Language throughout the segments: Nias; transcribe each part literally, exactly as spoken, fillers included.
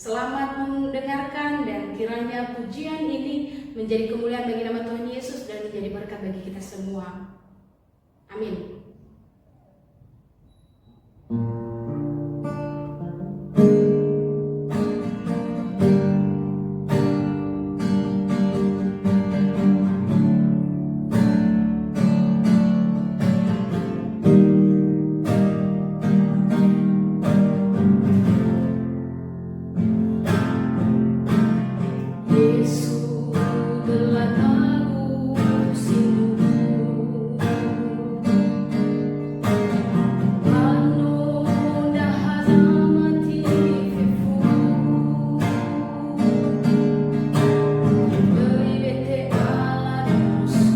Selamat mendengarkan dan kiranya pujian ini menjadi kemuliaan bagi nama Tuhan Yesus dan menjadi berkat bagi kita semua. Amin. Yesu, döla nagu sindruhu. Mbanö ndraha zamati fefu. Böi wete ala dosu.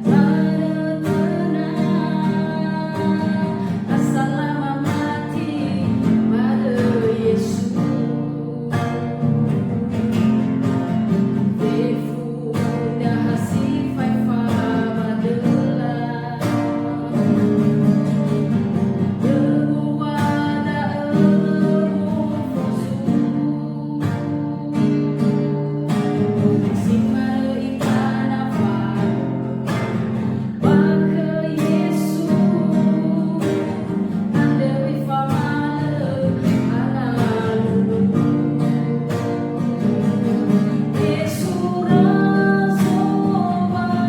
Tanö-tanö, asal mamati ba döi Yesu. Fefu ndraha si faefa ba döla. Dömöwua da'ö mofosu. Si manö itana fa'ö ba khö Yesu, andrö ifamalö alalu. Yesu razo wa'agu.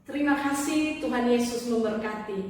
Terima kasih, Tuhan Yesus memberkati.